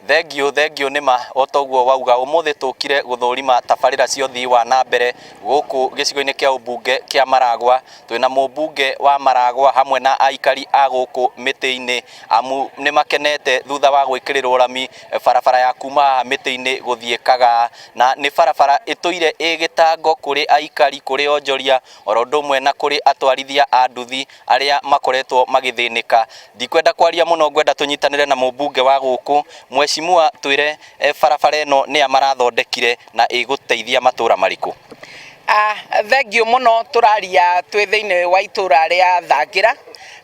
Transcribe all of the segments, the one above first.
Thengiũ, thengiũ. Nĩma o toguo wauga, ũmũthĩ tũkire gũthũrima tabarĩra cia ũthii wa na mbere gũkũ gĩcigo-inĩ kĩa ũmbunge kĩa Maragwa. Twĩna mũmbunge wa Maragwa hamwe na aikari a gũkũ mĩtĩ-inĩ, amu nĩ makenete thutha wa gwĩkĩrĩrwo rami barabara ya kuma haha mĩtĩ-inĩ gũthiĩ Kagaa. Na nĩ barabara ĩtũire ĩ gĩtango kũrĩ aikari, kũrĩ onjoria, oro ũndũ ũmwe na kũrĩ atwarithia a nduthi arĩa makoretwo magĩthĩnĩka. Ndikwenda kwaria mũno, ngwenda tũnyitanĩre na mũmbunge wa gũkũ. Mheshimiwa, twĩre barabara ĩno nĩa marathondekire na ĩgũteithia matũra marĩkũ? Thengiũ mũno. Tũraria twĩ thĩinĩ wa itũra rĩa Thangĩra.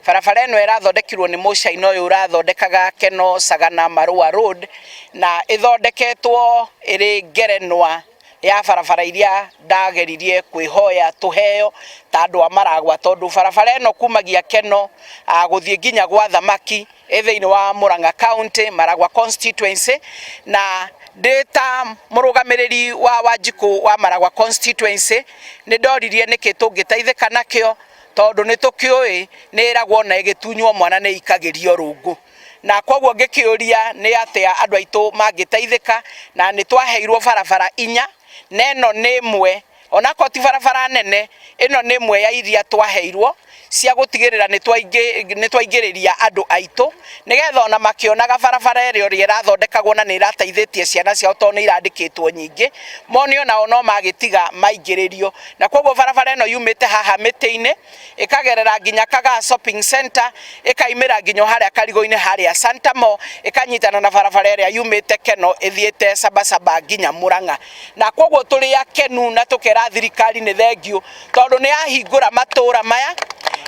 Barabara ĩno ĩrathondekirwo nĩ mũcaina ũyũ ũrathondekaga Keno Sagana Marũa Road, na ĩthondeketwo ĩrĩ ngerenwa ya barabara iria ndageririe kwĩhoya tũheo ta andũ a Maragwa, tondũ barabara ĩno kumagia Keno gũthiĩ nginya gwa Thamaki ĩ thĩinĩ wa Murang'a County, Maragwa Constituency. Na ndĩ ta mũrũgamĩrĩri wa Wanjikũ wa Maragwa Constituency, nĩ ndoririe nĩkĩ tũngĩteithĩka nakĩo, tondũ nĩ tũkĩũĩ nĩ ĩragwo ona ĩgĩtunywo mwana nĩ ikagĩrio rũngũ. Na koguo ngĩkĩũria nĩ atĩa andũ aitũ mangĩteithĩka, na nĩ twaheirwo barabara inya, na ĩno nĩ ĩmwe, onakorwo ti barabara nene, ĩno nĩ ĩmwe ya iria twaheirwo cia gũtigĩrĩra nĩ twaingĩrĩria andũ aitũ, nĩgetha ona makĩonaga barabara ĩrĩa ũrĩa ĩrathondekagwo na nĩ ĩrateithĩtie ciana ciao, tondũ nĩ irandĩkĩtwo nyingĩ, mone onao no magĩtiga maingĩrĩrio. Na koguo barabara ĩno yumĩte haha mĩtĩ-inĩ, ĩkagerera nginya Kagaa Shopping Center, ĩkaimĩra nginya harĩa karigũ-inĩ harĩa Santa Mall, ĩkanyitana na barabara ĩrĩa yumĩte Keno ĩthiĩte Sabasaba nginya Murang'a. Na koguo tũrĩ akenu na tũkera thirikari nĩ thengiũ, tondũ nĩ yahingũra matũra maya,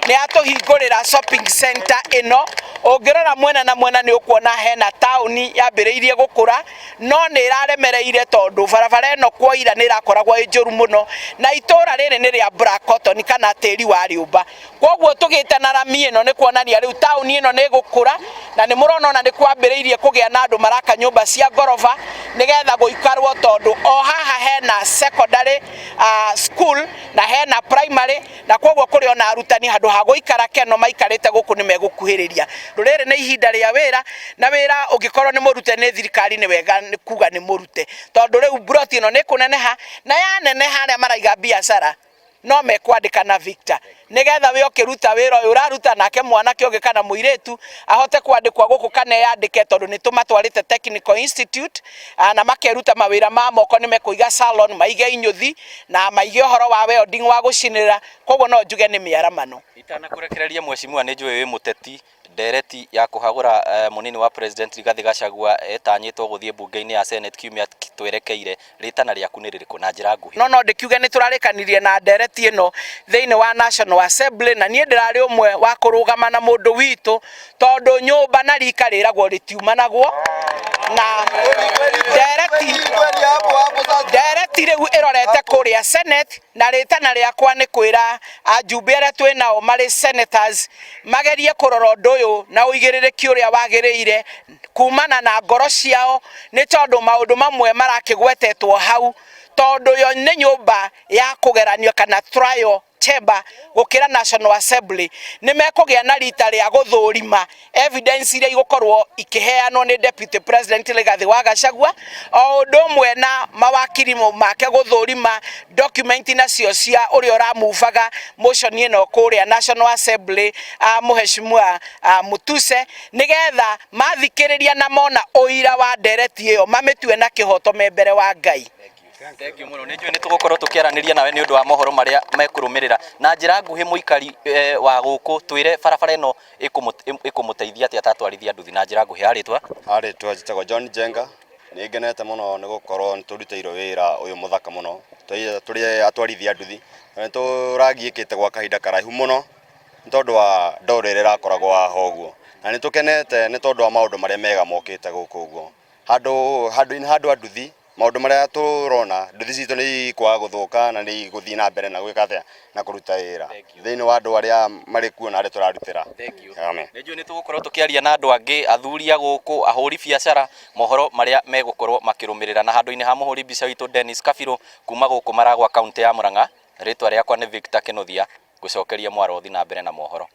nĩ yatũhingũrĩra shopping center ĩno. Ũngĩrora mwena na mwena nĩ ũkuona hena taũni yambĩrĩirie gũkũra, no nĩ ĩraremereire tondũ barabara ĩno kwoira nĩ ĩrakoragwo ĩ njũru mũno, na itũra rĩrĩ nĩ rĩa black cotton kana tĩri wa rĩũmba. Koguo tũgĩte na rami ĩno nĩ kuonania rĩu taũni ĩno nĩ ĩgũkũra, na nĩ mũrona ona nĩ kwambĩrĩirie kũgĩa na andũ maraka nyũmba cia ngoroba nĩgetha gũikarwo, tondũ o haha hena secondary school na hena primary, na koguo kũrĩ ona arutani handũ ha gũikara Keno maikarĩte gũkũ nĩ megũkuhĩrĩria. Rĩrĩ nĩ ihinda rĩa wĩra, na wĩra ũngĩkorwo nĩ mũrute nĩ thirikari, nĩ wega kuga nĩ mũrute, tondũ rĩu mburoti ĩno nĩ ĩkũneneha, na yaneneha arĩa maraiga biacara no mekwandĩkana, Victor, nĩgetha we ũkĩruta wĩra ũyũ ũraruta nake mwanake ũngĩ kana mũirĩtu ahote kwandĩkwo gũkũ kana eyandĩke, tondũ nĩ tũmatwarĩte Technical Institute na makeruta mawĩra ma moko. Nĩ mekũiga salon, maige inyũthi na maige ũhoro wa welding wa gũcinĩrĩra. Koguo no njuge nĩ mĩaramano. Itanakũrekereria, mheshimiwa, nĩ njũĩ wĩ mũteti. Ndereti ya kũhagũra mũnini wa president Rigathi Gachagua ĩtanyĩtwo gũthiĩ mbunge-inĩ ya Senate kiumia twerekeire. Rĩtana rĩaku nĩ rĩrĩkũ na njĩra nguhĩ? No ndĩkiuge nĩ tũrarĩkanirie na ndereti ĩno thĩinĩ wa National Assembly, na niĩ ndĩrarĩ ũmwe wa kũrũgama na mũndũ witũ, tondũ nyũmba na rika rĩragwo rĩtiumanagwo. Na ndereti rĩu ĩrorete kũrĩa Senate, na rĩtana rĩakwa nĩ kwĩra ajumbe arĩa twĩ nao marĩ senators magerie kũrora ũndũ ũyũ na ũigĩrĩrĩki ũrĩa wagĩrĩire kumana na ngoro ciao, nĩ tondũ maũndũ mamwe marakĩgwetetwo hau, tondũ yo nĩ nyũmba ya kũgeranio kana trial chamber gũkĩra National Assembly, nĩ mekũgĩa na rita rĩa gũthũrima evidence iria igũkorwo ikĩheanwo nĩ Deputy President Rigathi wa Gachagua, o ũndũ ũmwe na mawakiri make gũthũrima document nacio cia ũrĩa ũramubaga motion ĩno kũrĩa National Assembly, Mheshimiwa Mutuse, nĩgetha mathikĩrĩria na mona ũira wa ndereti ĩyo mamĩtue na kĩhoto me mbere wa Ngai. Thengiũ mũno. Nĩ njũĩ nĩ tũgũkorwo tũkĩaranĩria nawe nĩ ũndũ wa mohoro marĩa mekũrũmĩrĩra. Na njĩra nguhĩ, mũikari wa gũkũ, twĩre barabara ĩno ĩkũmũteithia atĩa ta atwarithia nduthi, na njĩra nguhĩ. Arĩtwa? Arĩtwa njĩtagwo John Njenga. Nĩ ngenete mũno nĩ gũkorwo nĩ tũrutĩirwo wĩra ũyũ mũthaka mũno tũrĩ atwarithia nduthi. Na nĩ tũragiĩkĩte gwa kahinda karaihu mũno nĩ tondũ wa ndoro ĩrĩa ĩrakoragwo haha ũguo. Na nĩ tũkenete nĩ tondũ wa maũndũ marĩa mega mokĩte gũkũ ũguo. Handũ handũ-inĩ handũ ha nduthi, maũndũ marĩa tũrona, nduthi citũ nĩ ikwaga gũthũka na nĩ igũthiĩ na mbere na gwĩka atĩa, na kũruta wĩra thĩinĩ wa andũ arĩa marĩ kuo na arĩa tũrarutĩra. Amen. Nĩ njũĩ nĩ tũgũkorwo tũkĩaria na andũ angĩ, athuri a gũkũ, ahũri biacara, mohoro marĩa megũkorwo makĩrũmĩrĩra. Na handũ-inĩ ha mũhũri mbica witũ Dennis Kabirũ, kuma gũkũ Maragwa, kaũntĩ ya Murang'a, rĩtwa rĩakwa nĩ Victor Kĩnuthia, ngũcokeria mwaro ũthiĩ na mbere na mohoro.